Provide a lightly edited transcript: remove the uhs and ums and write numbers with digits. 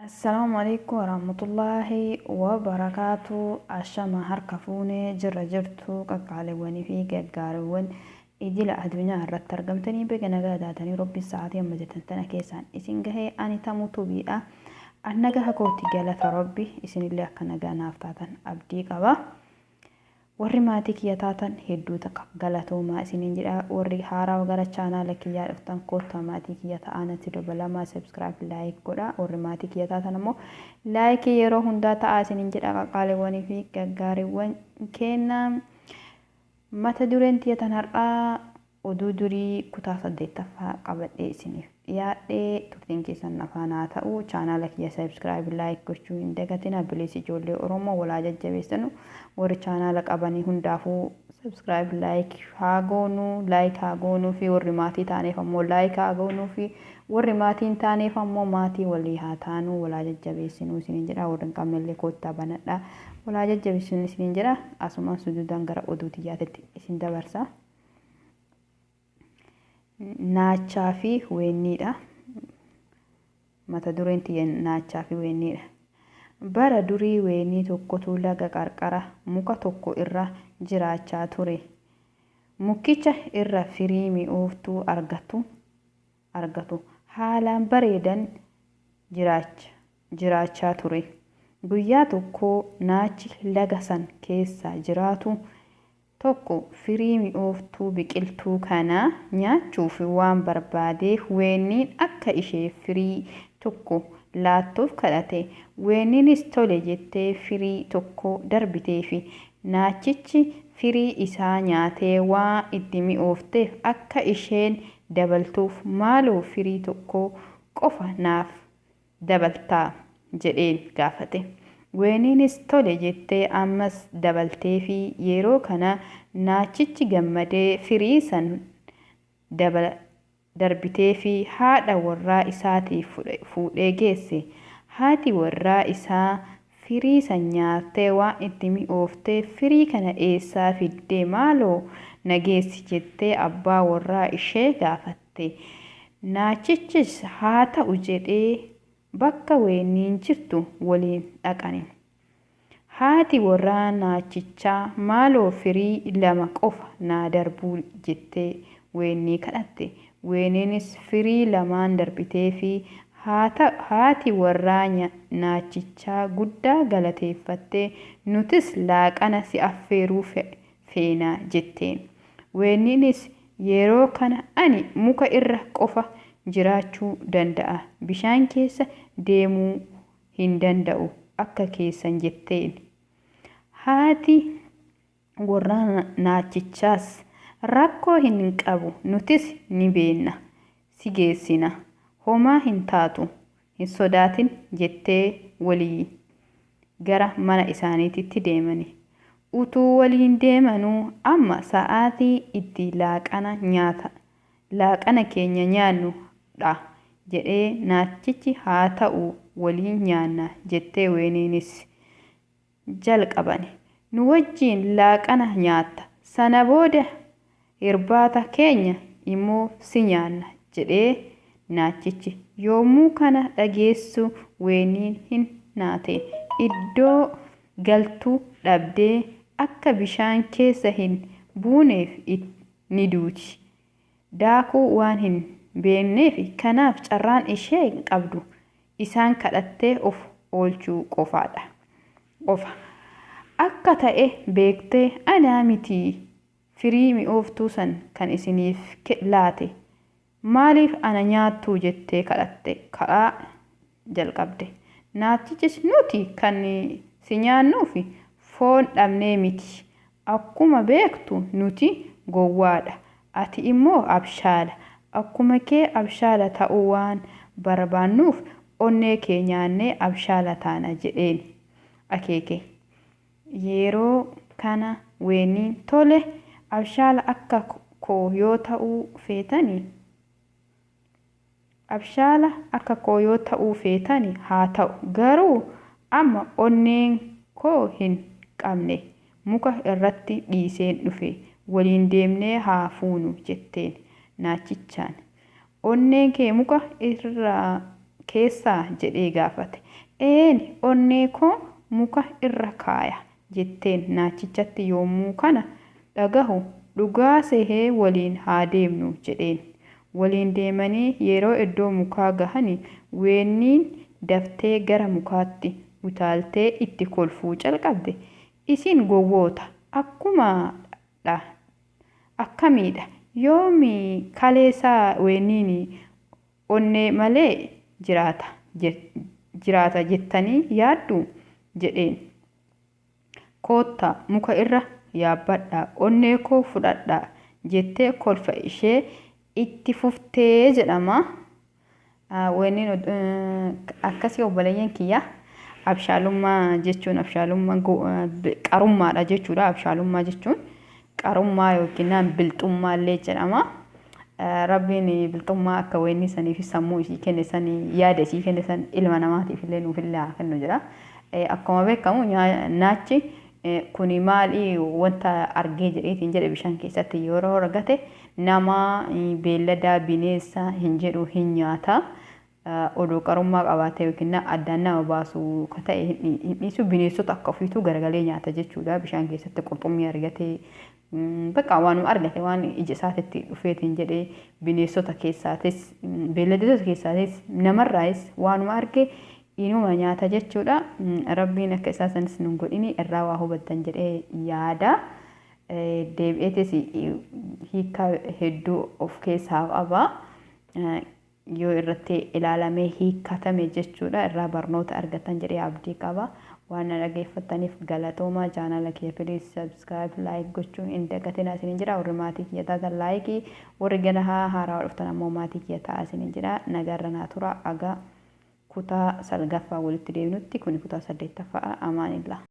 Assalaamu alaikum warahmatullaahi wabarakaatu. Ashama harka fuunee jirra jirtu qaqqaaliiwwanii fi gaggaariiwwan idila addunyaa irratti argamtanii baga nagaa taatanii Rabbiin sa'aatii amma jirtan tana keessaan isin gahee ani Tamuu Tubiidha. An nagaha kooti galata Rabbi isinillee akka nagaa naaf taatan abdii qaba. Warri maatii kiyya taatan hedduu takka galatoomaa isiniin jedha. Warri haarawa gara chaanaala kiyyaa dhuftan koottaa maatii kiyya ta'aa natti dabalamaa subscribe like godha. Warri maatii kiyya taatan ammoo like yeroo hundaa ta'aa isiniin jedha qaqqaaliiwwanii fi gaggaariiwwan keenna. Mata dureen tiyya tan har'aa Oduu durii kutaa 8ffaa qabadhee isiniif dhiyaadhe. Turtiin keessan na faana haa ta'u. Chaanaala kiyya subscribe like gochuu hin dagatina. Please ijoollee Oromoo wal haa jajjabeessinu. Warri chaanaala qabanii hundaafuu subscribe like haa goonu, like haa goonuu fi warri maatii taaneef ammoo like haa goonuu fi warri maatii hin taaneef ammoo maatii walii haa taanu, wal haa jajjabeessinu isiniin jedha. Warri hin qabnellee koottaa banadha. Wal haa jajjabeessinu isiniin jedha. Asumaan sujuudaan gara oduu tiyyaatitti isin dabarsa. Naachaa fi weenniidha. Mata dureen tiyya naachaa fi weenniidha. Bara durii weennii tokkotu laga qarqara muka tokko irra jiraachaa ture. Mukicha irra firii mi'ooftuu argatu argatu haalaan bareedan jiraachaa ture. Guyyaa tokko naachi laga san keessa jiraatu tokko firii mi'ooftuu biqiltuu kanaa nyaachuuf waan barbaadeef weenniin akka isheef firii tokko laattuuf kadhate. Weenniinis tole jettee firii tokko darbiteefi. Naachichi firii isaa nyaatee waan itti mi'oofteef akka isheen dabaltuuf maaloo firii tokko qofa naaf dabaltaa? jedheen gaafate. Weeniinis tole jettee ammas dabalteefii. Yeroo kana naachichi gammadee firii san darbiteefii haadha warraa isaatiif fuudhee geesse. Haati warraa isaa firii san nyaattee waan itti mi'oofteef firii kana eessaa fidde maaloo na geessi jettee abbaa warraa ishee gaafatte. Naachichis haa ta'u jedhee bakka weenniin jirtu waliin dhaqani. Haati warraa naachichaa maaloo firii 2 qofa naa darbuu jettee weennii kadhatte. Weenniinis firii lamaan darbiteefii haati warraa naachichaa guddaa galateeffattee nutis laaqana si affeeruu feena jetteen. Weenniinis yeroo kana ani muka irra qofa jiraachuu danda'a, bishaan keessa deemuu hin danda'u akka keessan jetteen. Haati warraa naachichaas rakkoo hin qabu nutis ni beenna, si geessina, homaa hin taatu, hin sodaatin jettee walii gara mana isaaniititti deemani. Utuu waliin deemanuu amma sa'aatii itti laaqana nyaata laaqana keenya nyaannu dha jedhee naachichi haa ta'u waliin nyaanna jettee weeniinis jalqabani. Nu wajjiin laaqana nyaatta sana booda Irbaata keenya immoo si nyaanna jedhee naachichi. Yoommuu kana dhageessu Weeniin hin naate. Iddoo galtu dhabdee akka bishaan keessa hin buuneef ni duuti. Daakuu waan hin beekneef kanaaf carraan isheen qabdu isaan kadhattee of oolchuu qofaadha. Qofa. Akka ta'e beektee anaa mitii firii mi'ooftuu san kan isiniif laate maaliif ana nyaattuu jettee kadhatte kadhaa jalqabde. Naachichis nuti kan si nyaannuuf foon dhabnee miti. Akkuma beektu nuti gowwaadha. Ati immoo abshaala. Akkuma kee abshaala ta'uu waan barbaannuuf onnee kee nyaannee abshaala taana jedheen akeeke. Yeroo kana Weeniin, Tole, abshaala akka koo yoo ta'uu feetani, abshaala akka koo yoo ta'uu feetani haa ta'u, garuu amma onneen koo hin qabne muka irratti dhiiseen dhufe, waliin deemnee haa fuunu jetteen naachichaan. Onneen kee muka irraa keessaa? jedhee gaafate. Eeni, onnee koo muka irra kaaya jetteen naachichatti yoommuu kana dhagahu dhugaa sehee waliin haa deemnu jedheen. Waliin deemanii yeroo iddoo mukaa gahani weenniin daftee gara mukaatti utaaltee itti kolfuu calqabde. Isin gowwoota akkuma dha akkamiidha yoomi kaleesaa weenniin onnee malee jiraata jiraata jettanii yaadduu? jedheen. Koottaa muka irra yaabbadhaa onnee koo fudhadhaa jettee kolfa ishee itti fuftee jedhama. Weenniin akkasii obboleeyyan kiyya abshaalummaa jechuun abshaalummaa qarummaadha jechuudha. Abshaalummaa jechuun qarummaa yookiin bilxummaa illee jedhama. Rabbiin bilxummaa akka weennii sanii fi sammuu isii kenne sanii yaada isii kenne san ilma namaatiif illee nuuf illee haa kennu jedha. Akkuma beekamu naachi kuni maali wanta argee jedheetiin jedhe bishaan keessatti yeroo argate nama beelladaa bineensa hin jedhu hin nyaata. Odoo qarummaa qabaatee yookiin addaan nama baasu ka ta'e hin dhiisu bineensota akka ofiituu garagalee nyaata jechuudha. Bishaan keessatti qurxummii argatee bakka waanuma argate waan ija isaatitti dhufeetiin jedhee bineensota keessaatis beelladoota keessaatis namarraayis waanuma arge inuma nyaata jechuudha. Rabbiin akka isaa sanis nun godhini irraa waa hubattan jedhee yaada. Deebi'eetis hiika hedduu of keessaa qaba. Yoo irratti ilaalamee hiikkatame jechuudha irraa barnoota argattan jedhee abdii qaba. Waan na dhageeffattaniif galatoomaa. Chaanala kiyya please subscribe like gochuun hin dagatinaa isiniin jedha. Warri maatii kiyya taatan laayikii, warri gana haarawaa dhuftan ammoo maatii kiyya ta'aa isiniin jedha. Nagarra naa tura aga kutaa salgaffaa walitti deebinutti kuni kutaa saddeettaffaa amaanillah.